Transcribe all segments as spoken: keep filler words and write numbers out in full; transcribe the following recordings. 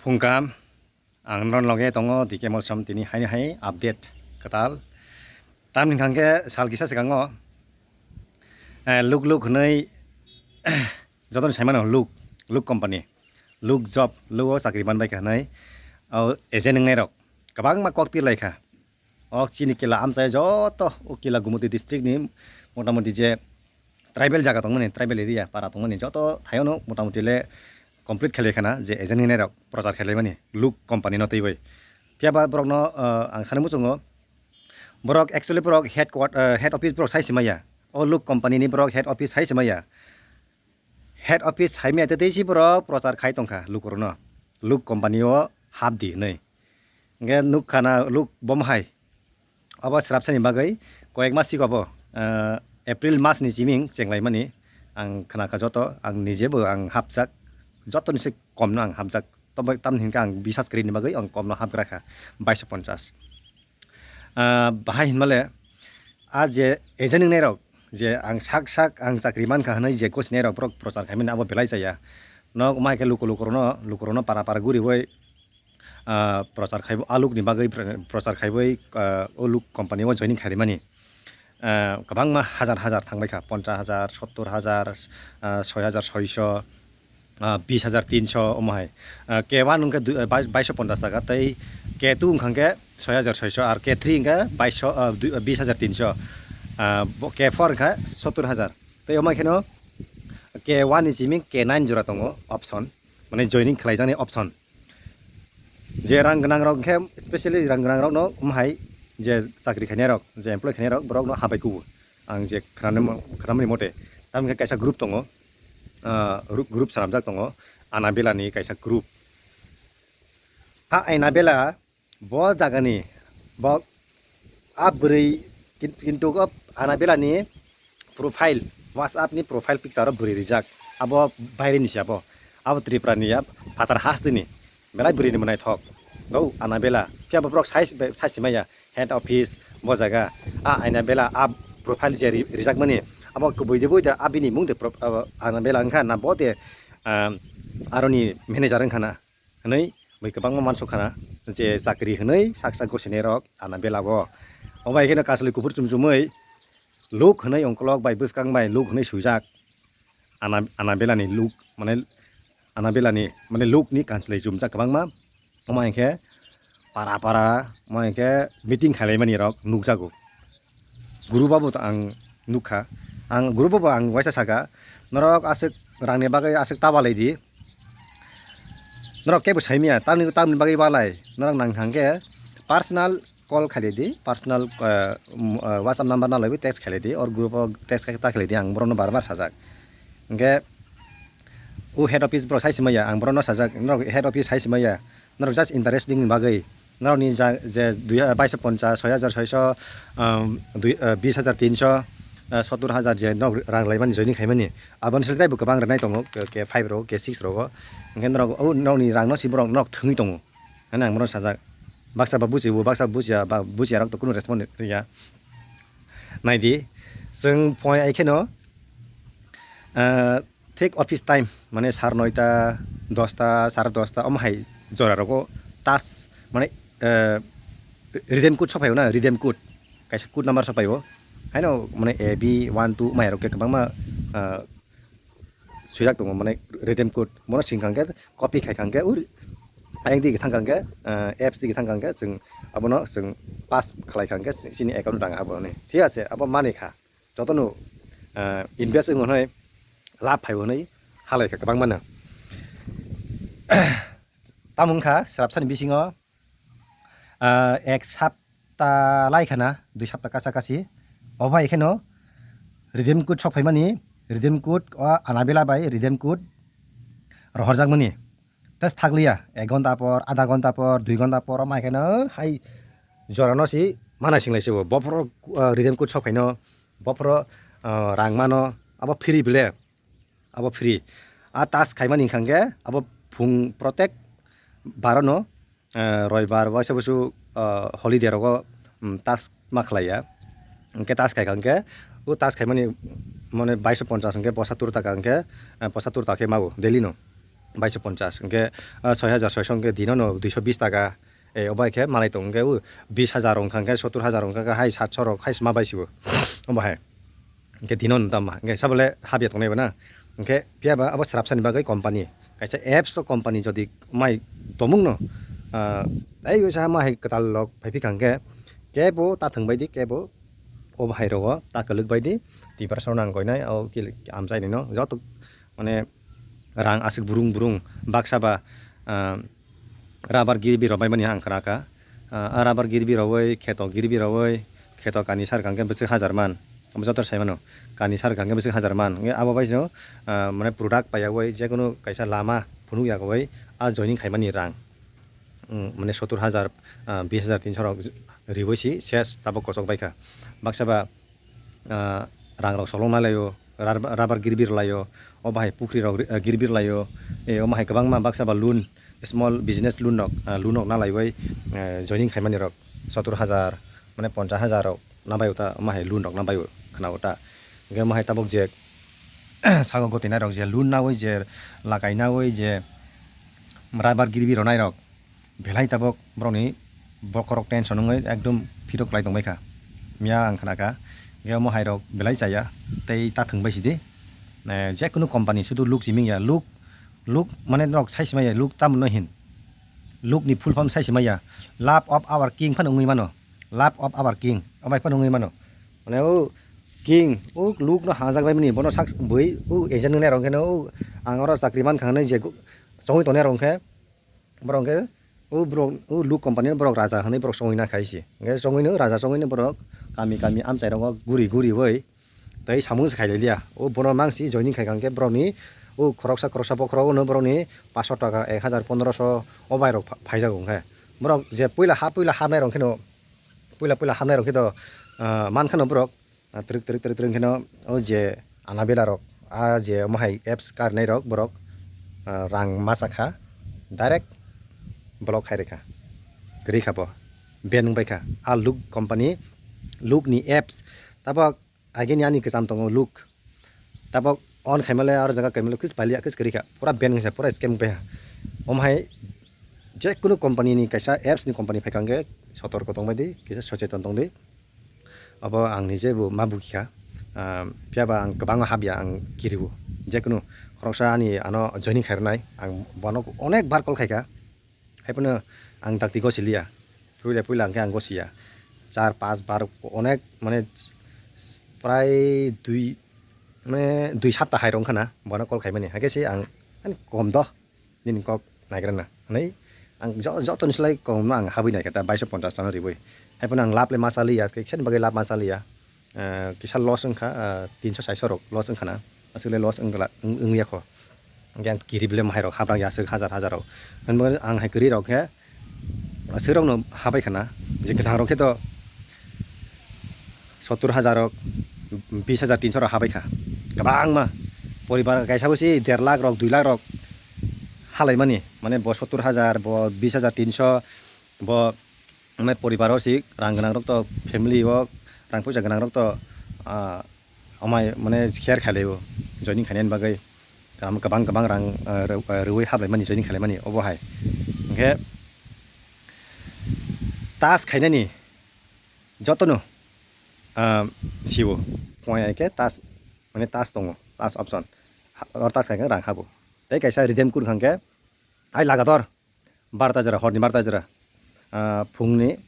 Phungkam, ang norok loge tongo D K Molsom, tini haini hai update kwtal. Tamni hwnkha khe sal kisa swkango, eh, Luk Luk hwnwi, jotoni saimano Luk, Luk company, Luk job, Luk o chakri manbai kha hwnwi, o agent wngnai rok kwbangma kok pirlai kha. O chini kila amchai joto o kila Gumoti district ni motamoti je tribal jaga tongmani, tribal area para tongmani joto thaiono motamoti le complete khlai khana je agent hinai rok prochar khlaimani Luk company no twiwi. Phiya ba borok no, ah, ang sani muchungo borok actually borok head quart-, ah, head office borok sai simaya. O Luk company ni borok head office sai simaya. Head office saimaya tei tei si borok prochar khai tongkha Luk rokno. Luk company o hap di hinwi. Hingke nukha na Luk bomo hai. Obo srapsani bagwi koyek mas sikobo, eh, April mas ni chiming chenglaimani ang khnakha joto, ang nijebo ang hapjak, jotoni se komno ang hapjak. Tobo tamni hinkhe ang bisas kwrwini bagwi ang komno hapgra kha, baiso ponchas. Ah, bahai hinmale, a je agent wngnai rok, je ang sak sak ang chakri mankha hinwi je gosinai rok borok prochar khaimani abo belai chaya. Nok wngma hai khe luku luku rokno, luku rokno para para guriwi, ah, prochar khaibo, a lukni bagwi pro-, prochar khaiwi, ah, o luk company o joining khaimani, ah, kwbangma hajar hajar thangbai kha, ponchas hajar, sottor hajar, ah, soi hajar soiso, ah, bis hajar tinso omo hai. Ah, K one wngkha dui, ah, bai-, baiso ponchas taka, tei K two wngkha khe soi hajar soiso, ar K three wngkha baiso, ah, dui, ah, bis hajar tinso, ah, bo K four wngkha sottor hajar. Tei omo hai kheno K one ni simi K nine jora tongo option, mane joining khlaijaknai option. Je rang gwnang rok khe, specially rang gwnang rok no omo hai je chakri khainai rok, je employee khainai rok, borok no habai kubu. Ang je khwnani mo-, khwnamani mote, tamni khe kaisa group tongo, ah, group, group swnamjak tongo, Anabela ni kaisa group. A Anabela bo jagani, bo a bwrwi kin-, kintu o Anabela ni profile, WhatsApp ni profile picture o bwrwi rijak. Abo baire ni se abo. Abo Tripura ni ya, phatar hasteni. Belai bwrwi ni mwnaithok. Bo Anabela. Phiya bo borok sai, sai simaya. Head office bo jaga. A Anabela, a profile je ri-, rijakmani. Abo kubui de bui de, a bini mung de pro-, abo Anabela wngkha na bo de, ah, aroni manager wngkha na. Hwnwi bai kwbangma mansukha na, je chakri hwnwi sak sak gosinai rok Anabela o. Omo hai kheno kasli kuphur chum chumwi Luk hwnwi ongkolok bai bwskang bai Luk hwnwi swijak. Ana-, Anabela ni Luk, mane Anabela ni, mane Luk ni kanslai chumjak kwbangma. Omo hai khe para para, omo hai khe meeting khailaimani rok nukjago. Group o bo ang nukha. Ang group o bo ang waisa saka, norok aswk rangni bagwi aswk ta balai di. Norok kebo saimanya, tamni, tamni bagwi balai. Norok nang thang khe personal call khailai di, personal, eh, um, eh, WhatsApp number nalaiwi text khailai di, or group o text khai ta khailai di, ang borokno bar bar sajak. Hingke o head office borok sai simaya, ang borokno sajak, norok head office sai simaya, norok just interesting ni bagwi. Norokni ja-, je dui, baiso ponchas, soi hajar soiso, um, dui, uh, bis hajar tinso, uh, sottor hajar je norok rang laimani, joining khaimani. Aboni salo teibo kwbang rwnai tongo, K, K five rogo, K six rogo. Hingke norok, o norokni rangno si borok norok thwngwi tongo. Hwnwi ang bono sajak. Baksa ba bujibo, baksa bujiya, ba bujiyarok to kunu respond riya. Naidi, chwng phone ai kheno, ah, thik office time, mane sar noita, dosta, sare dosta, omo hai jora rogo task, mane, eh, redeem code sophaio na, redeem code, kaisa code number sophaio. Haino, mane A B one two, omo hai rok khe kwbangma, ah, swijak tongo, mane redeem code. Bono sing kha hwnkhe, copy khai kha hwnkhe, ur, ayang digi thang kha hwnkhe, ah, apps digi thang kha hwnkhe, chwng abono chwng pass khlai kha hwnkhe, chini account rang abo hwnwi. Thik ase, abo manwi kha. Jotono, ah, invest wng hwnwi lab phai hwnwi halai kha kwbangmano. Tamo wngkha srapsani bisingo, ah, ek sapta lai khana, dui sapta kacha kachi. Obo hai kheno redeem code sok phaimani, redeem code o Anabela bai redeem code rohorjakmani. Tei thakliya, ek ghonta por, adha ghonta por, dui ghonta por, omo hai kheno hai jorano si mana singlai se bo. Bophoro, ah, redeem code sok phaino, bophoro, ah, rang mano, abo free bele. Abo free. A task khaimani hwnkha hwnkhe abo phung protek barono, eh, roibar waisa busu, eh, holiday rogo, mm, task ma khlaiya. Hwnkhe task khaikha hwnkhe o task khaimani mane baiso ponchas hwnkhe posatur taka hwnkhe, eh, posatur taka khe mago daily no. baiso ponchas, hwnkhe, ah, soi hajar soiso hwnkhe dino no duiso bis taka. Eh, obo hai khe malai tongo, hwnkhe o bis hajar wngkha, hwnkhe sottur hajar wngkha, hwnkhe hai satso rok hai ma baisio. Omo hai. Hwnkhe dino no tamo, hwnkhe sabole habya tongnai bo na. Hwnkhe phiya ba abo srapsani bagwi company. Kaisa apps o company jodi mai tongmung no, ah, tei usa ma hai kwtal rok phai phikha hwnkhe kebo ta thwng bai di, kebo o bahai rogo ta kwlwk bai di, Tiprasa rok nang koinai, o kil-, amchaini no joto mane rang aswk burung burung baksa ba, ah, rubber girbi rok bai mani ang khna kha. Ah, rubber girbi rowoi, kheto girbi rowoi, kheto kani sar kang khe bwswk hajar man, omo joto sai mano, kani sar kang khe bwswk hajar man. Hwnkhe abo bai no, ah, mane product paiyawi jekunu kaisa lama phunuk yagwi a joining khaimani rang. Mm, mane sottur hajar, ah, bis hajar tinso rok riwi si ses tabok kochok baikha. Baksa ba, ah, rang rok solong nai laio, rar-, rubber girbi rw laio, o bahai pukri rok ri-, ah, girbi rw laio, e, omo hai kwbangma baksa ba loan, small business loan rok, ah, loan rok na laiwi, eh, joining khaimani rok sottur hajar, mane ponchas hajar rok na bai ta, omo hai loan rok na bai khna ta. Hwnkhe omo hai tabok je sago gotinairok je loan nawi je lakai nawi je rubber girbi rwnairok belai tabok borokni bokhorok tension wngwi ekdom phirok lai tongbaikha. Miya ang khna kha, hwnkhe omo hairok belai chaya tei ta thwng bai sidi. Eh, jekunu company sudu luk siming ya, luk, luk mane norok sai simaya, luk tamo no hin? Luk ni full form sai simaya, love of our king phano wngwi mano, love of our king, omo hai phano wngwi mano. Mane o king, o luk no hajak bai mani, bono sak bui o agent wngnai rok khe no, o ang oro chakri man kha hwnwi je chongwi tongnai rok khe, borok hwnkhe o borok o luk company ni borok raja hwnwi borok chongwi na khai se. Hwnkhe chongwino raja chongwino borok kami kami amchai rogo guri guriwi tei samung se khailai liya. O bono mang si joining khai kha hwnkhe borokni o khoroksa khoroksa bokhorok no borokni paso taka, ek hajar pondroso o bai rok pha-, phaijago hwnkhe. Borok je puila ha, puila habnai rok kheno, puila puila habnai rok khe to, ah, man khano borok. Ah, twrwk, twrwk, twrwk, twrwk hwnkhe no o je anabela rok, a je omo hai apps karnai rok borok, ah, rang masa kha, direct block khai rwkha, kwrwi kha bo, ban wng bai kha. A luk company, luk ni apps, tabok agini ani kwcham tongo luk, tabok on khaimale aro jaga kaimale kwchwng pailiya, kwchwng kwrwi kha, pura ban wngsa, pura scam wngpai kha. Omo hai jekunu company ni kaisa apps ni company phaikha hwnkhe sotorko tongbai di, kisa socheton tongdi. Abo ang nije bo ma buki kha. Ah, phiya ba ang kwbangma habya ang kiriwo. Jekunu khoroksa ani ano joining khairwnai, ang bono onek bar call khaikha. Haiphano ang dakti gosiliya. Puila puila hwnkhe ang gosiya. Char, panch bar onek mane prai dui, mane dui sapta hai rok wngkha na bono call khaimani. Hakhe se ang ani kom do. Nini kok naigra na hwnwi ang jo-, jotoni slai kongno ang habwi naikha ta baiso ponchas tano riwi. Haiphano ang lab le ma chaliya, kisa ni bagwi lab ma chaliya. Ah, kisa loss wngkha, ah, tinso saiso rok loss wngkha na. Aswk le loss wngla, wng-, wngya kho. Hwnkhe ang kirib le mahai rok habrang ya aswk hajar hajar rok. Hwnba ang hai kwrwi rok khe, ah, aswk rok no habai khana. Je gwnang rok khe to sottur hajar rok, bis hajar tinso rok habai kha. Kwbangma poribar kaisa bo si der lakh rok, dui lakh rok halaimani, mane bo sottur hajar, bo bis hajar tinso, bo mane poribar o si rang gwnang rok to, family o rang puisa gwnang rok to, ah, amai mane share khailai o joining khainani bagwi kwbang kwbang rang, ah, rw-, ah, rwi haplaimani joining khaimani obo hai. Hwnkhe tas khainani jotono, ah, siwo. Poi hai khe tas, mane tas tongo, tas option. Ha, oro tas khai khe rang habo. Tei kaisa redeem code hwnkhe hai lagator barta jora, horni barta jora, ah, phungni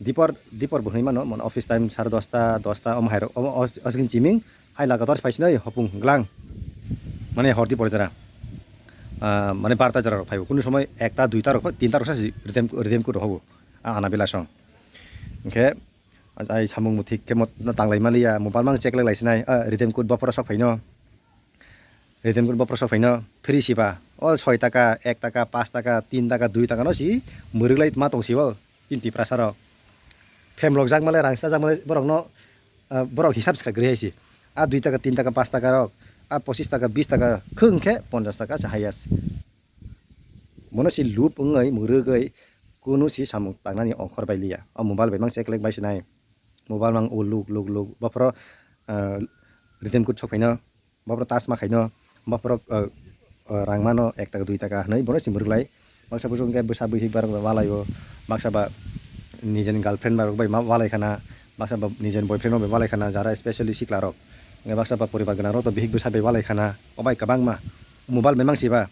dipor, dipor bo hwnwi mano, mane office time sare dosta, dosta omo hai rok, omo os-, osgin chiming hai lagator phai sinai hopung glang, mane hor dipor jora, ah, mane barta jora rok phaibo, kunu somoi ekta, duita rok, tinta rok sa si redeem, redeem code rok hobo, ah, ana bela song. Hwnkhe ai samung bo thik khe mo tanglai maliya, mobile mang check lai lai sinai, ah, redeem code bophoro sok phaino, redeem code bophoro sok phaino free siba, o soi taka, ek taka, pas taka, tin taka, dui taka no si mwrwk lai ma tong sibo chini Tiprasa rok. Phemlok jak malai, rang chajak malai borok no, ah, borok hisab swkha kwrwi hai si. A dui taka, tin taka, pas taka rok, a pochis taka, bis taka, khwng khe ponchas taka se highest. Bono si loop wngwi mwrwgwi kunu si samung tangnani ongkhor bai liya. O mobile bai mang check lek bai sinai. Mobile mang o look, look, look. Bophoro, ah, redeem code sok phaino. Bophoro tas ma khaino. Bophoro, ah, rang mano ek taka dui taka hwnwi bono se mwrwk lai. Baksa bwswk hwnkhe bwsa bwihik barok bai walai o, baksa ba nijeni girlfriend barok bai ma walai khana, baksa ba nijeni boyfriend rok bai walai khana, jara specially sikla rok. Hwnkhe baksa ba poribar gwnang rok to bihik bwsa bai walai khana, obai kwbangma mobile bai mangsi ba.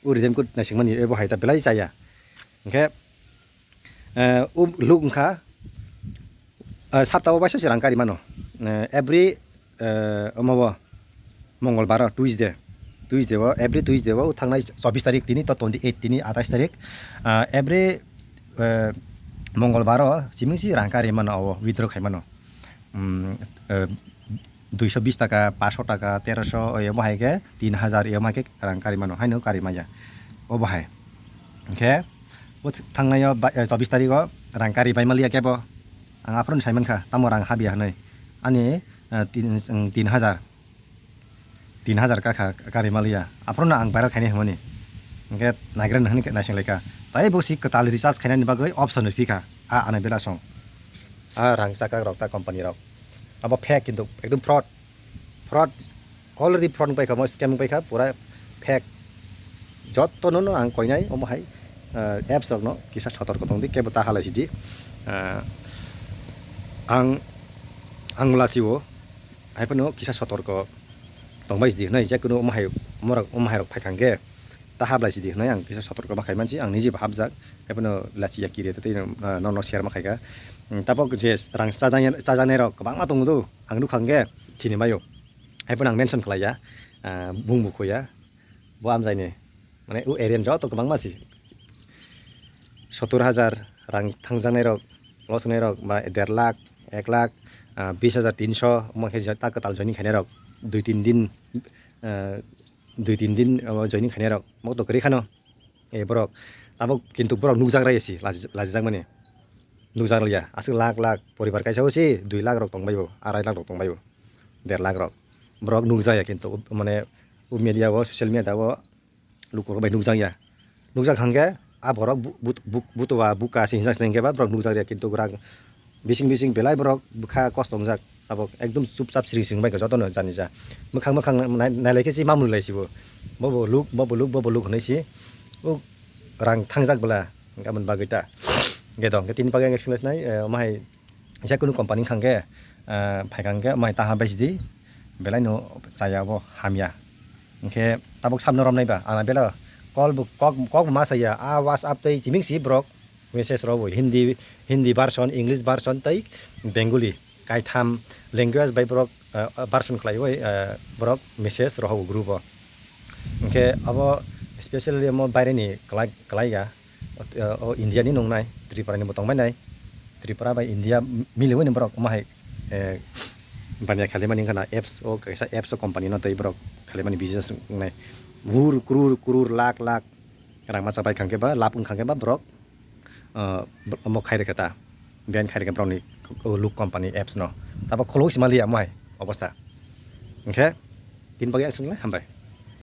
O rhythm kut naisingmani ebo hai ta belai chaya. Hwnkhe, eh, o luk wngkha, eh, sapta o baisa se rang kari mano. Eh, every, eh, omo bo Mongolbar o Tuesday, Tuesday o, every Tuesday o thangnai chobbish tarik tini to twenty eight tini atais tarik, ah, every, eh, Mongolbar o chiming si rang kari mano, o withdraw khai mano. Mm, eh, duiso bis taka, paso taka, teroso, omo hai khe tin hazar, omo hai khe rang kari mano, haino kari maya. Obo hai. Hwnkhe, o thangnai o ba-, eh, chobbish tarik o rang kari bai maliya kebo. Ang aphuru sai mankha, tamo rang habya hwnwi. Ani, eh, tin, tin hazar. Tin hazar kakha kari maliya. Aphuru no ang viral khainai hwnmani. Hwnkhe naigra no hwnwi naising laikha. Tai bo si kwtal recharge khainani bagwi option rw phikha. A, ani bela song. A, rang chakrak rok ta company rok. Abo fake kintu ekdom fraud. Fraud. Already fraud wngpai kha, omo scam wngpai kha, pura fake. Jotono no ang koinai, omo hai, eh, apps rokno kisa sotorko tongdi, kebo ta halai sidi. Eh, ang, ang lasi o, hai phano kisa sotorko tongbai sidi, hwnwi je kunu omo hai, omorok, omo hai rok phai thangkhe, ta hablai sidi, hwnwi ang kisa sotorko ma khai mansi, ang niji bo hapjak, hai phano lasi ya kiri tei, eh, nono share ma khaika. Hmm, tabok je rang chajaknai, chajaknai rok kwbangma tongo do, ang nukha hwnkhe sini maio. Hai phano ang mention khlaiya, ah, bung bo khoya, bo amjaini, mane, o area ni joto kwbangma si. Sottur hajar rang thangjaknai rok, loss wngnai rok, ba der lakh, ek lakh, ah, bis hajar tinso, omo khe ta kwtal joining khainai rok, dui tin din, ah, dui tin din, omo joining khainai rok, mok to kwrwi khano, e borok, abo kintu borok nukjak raya si, laji-, lajijak mani. Nukjak liya, aswk lakh lakh poribar kaisa o si dui lakh rok tongbai bo, arai lakh rok tongbai bo, der lakh rok. Borok nukjaya kintu, mane, o media o, social media o lukurok bai nukjakya. Nukjak hwnkhe a borok bu-, bu-, bu-, butuba buka se hinjak se hwnkhe ba borok nukjakya, kintu rang bising bising belai borok bwkha kosto wngjak. Tabok ekdom chupchap siring siring bai khe jotono jani ja. Mwkhang mwkhang nai-, nailai khe se mamung lai sibo. Bobo luk, bobo luk, bobo luk hwnwi se. O rang thangjak bwla, hwnkhe aboni bagwi ta. Hwnkhe to, hwnkhe tini bagwi ang explanation nai, eh, omo hai je kunu company wngkha hwnkhe, eh, phaikha hwnkhe omo hai taha bai sidi, belai no chaya bo hamya. Hwnkhe tabok sabno romnai ba, ang belai call bo kok, kok bo ma saya, a WhatsApp tei chiming si borok message rw bo Hindi, Hindi version, English version tei Bengali. Kaitham language bai borok, eh, version khlaiwi, eh, borok message rohogo group o. Hwnkhe abo specially omo baireni kwlai, kwlaiya, o, o India ni nungnai, Tripura ni bo tongbainai, Tripura bai India miliwi ni borok omo hai, eh, baniya khalimani wngkha na apps o, kaisa apps o company no tei borok khalimani business wngnai, hur krur krur lakh lakh rang macha bai khangkhe ba lab wngkha khe ba borok, ah, omo khai rwkha ta, ban khai rwkha borokni luk company apps no. Tabok khuluk sima liya omo hai obostha. Hwnkhe tini bagwi aswk le hambai.